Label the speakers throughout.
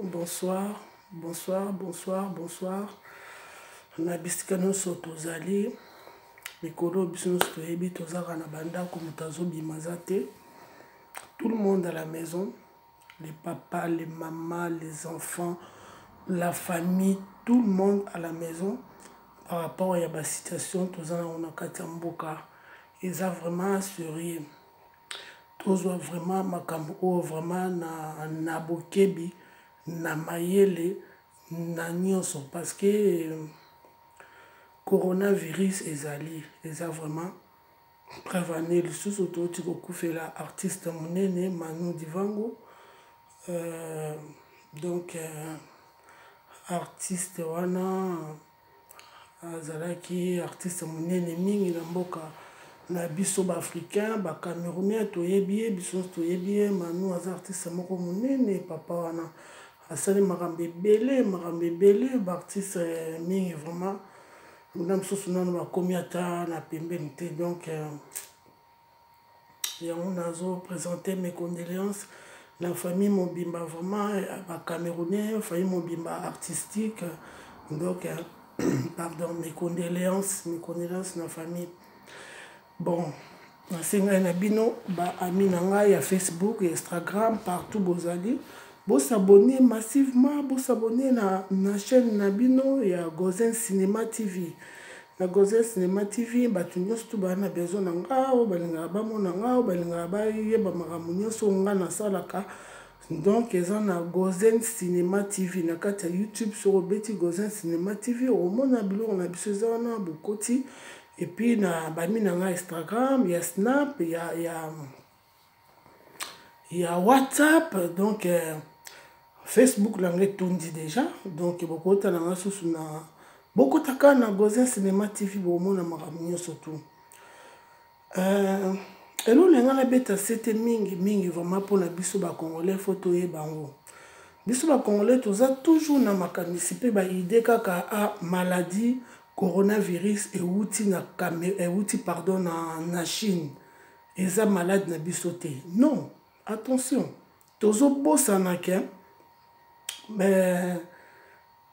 Speaker 1: Bonsoir, bonsoir, bonsoir, bonsoir. Na bisika nyonso tozali, mikolo biso nyonso toyebi tozalaka na bandako, moto azobima aza te. Tout le monde à la maison, les papas, les mamas, les enfants, la famille, tout le monde à la maison par rapport ya ba situation toza nango na kati ya mboka eza vraiment sérieux. Tozwa vraiment makambo oyo vraiment na bokebi, na mayele, na nyonso parce que coronavirus ezali, eza vraiment preuve année lisusu touti kokufela artiste monene Manu Divango. Donc artiste wana azalaki artiste monene mingi na mboka na biso ba-africain, ba-camerounais toyebi ye, biso nyonso toyebi ye. Manu aza artiste moko monene, papa wana asali makambo ebele, makambo ebele, ba-artiste mingi vraiment na mosusu nano bakomi ata na pembeni te. Donc yango nazo présenter mes condoléances na famille mobimba vraiment ba-camerounais, famille mobimba artistique. Donc pardon, mes condoléances, mes condoléances na famille. Bon, nasengai na bino ba-ami na ngai ya Facebook, ya Instagram, partout bozali, bosabonner massivement, bosabonner na chaîne na bino ya Gozen Cinema TV. Na Gozen Cinema TV, bato nyonso tu baa na besoin na nga, oyo balingaka bamona nga, oyo balingaka bayeba makambo nyonso oyo nga nasalaka. Donc eza na Gozen Cinema TV na kati ya YouTube. Soki obeti Gozen Cinema TV, okomona biloko na biso eza wana, bokoti. Et puis na bami na nga Instagram, ya Snap, ya WhatsApp, donc Facebook na ngai etondi déjà. Donc bokota na nga susu na bokotaka na Gozen Cinema TV, bokomona makambo nyonso tu. Eloko na ngai nabeta sete mingi mingi vraiment mpona biso bacongolais, faut toyeba yango. Biso bacongolais toza toujours na makanisi mpe baidée kaka a maladie coronavirus euti na euti, pardon, na Chine, eza malade na biso te. Non, attention, tozobosana ke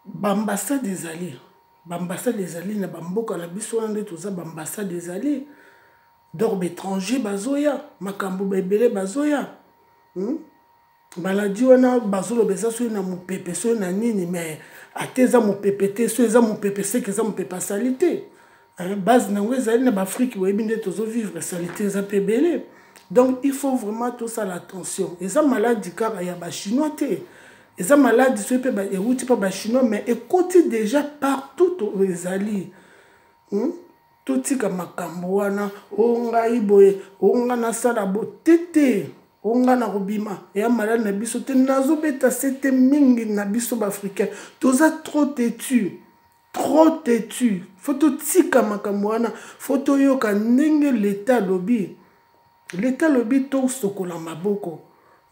Speaker 1: baambassade ezali, baambassade ezali na bamboka na biso wana nde toza, baambassade ezali. Donc baétranger bazoya, makambo ebele bazoya. Maladie wana bazoloba eza soki na mopepe, soki na nini, mais ate eza mopepe te. So eza mopepe, seke eza mopepe asali te. Base nango ezali na baafrike, boyebi nde tozovivre, saleté eza mpe ebele. Donc il faut vraiment tosala attention. Eza maladie kaka ya bachinois te, eza maladie soki mpe euti mpa bachinois, mais ekoti déjà partout ezali. Totika makambo wana, o ngai boye, o ngai nasala bo te te, o ngai na kobima eya malade na biso te. Nazobeta sete mingi na biso baafricain, toza trop têtu, trop têtu. Faut totika makambo wana, faut toyoka ndenge leta alobi. Leta alobi tosokola maboko,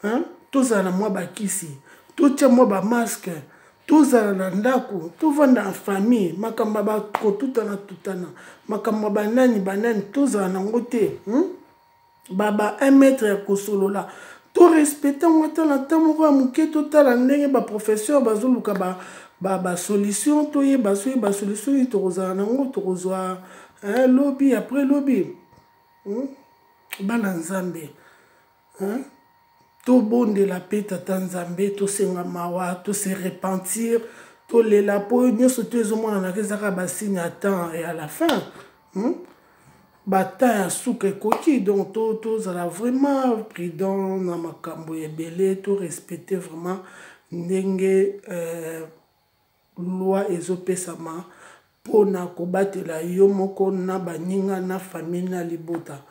Speaker 1: hein? Tozala na mwa bakisi, totia mwa bamasque, tozala na ndako, tovanda na famille. Makambo ya bakotutana tutana, makambo ya banani banani, tozala nango te. Ba 1 mètre ya kosolola, torespecte yango ata na ntan moko ya moke. Totala ndenge baprofesseur bazoluka basolution, ba toyeba soki basolution nini tokozala nango, tokozwa lobi, après lobi. Bana Nzambe, hein? Tobondela mpe Tata Nzambe, tosenga mawa, tose repentir, tolela, mpo oyo nyonso to ezomonanaka ezaka basigne ya temps ya la fin. Batemps ya suka ekoki. Donc tozala vraiment prudent na makambo ebele, torespecte vraiment ndenge loi ezopesama mpona kobatela yo moko na baninga na famille na libota.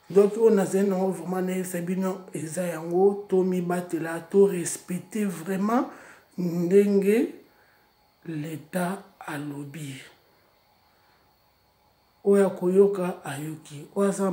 Speaker 1: Donc oyo nazali nango vraiment nayebisa bino eza yango: tomibatela, torespecte vraiment ndenge leta alobi. Oyo akoyoka ayoki, oyo aza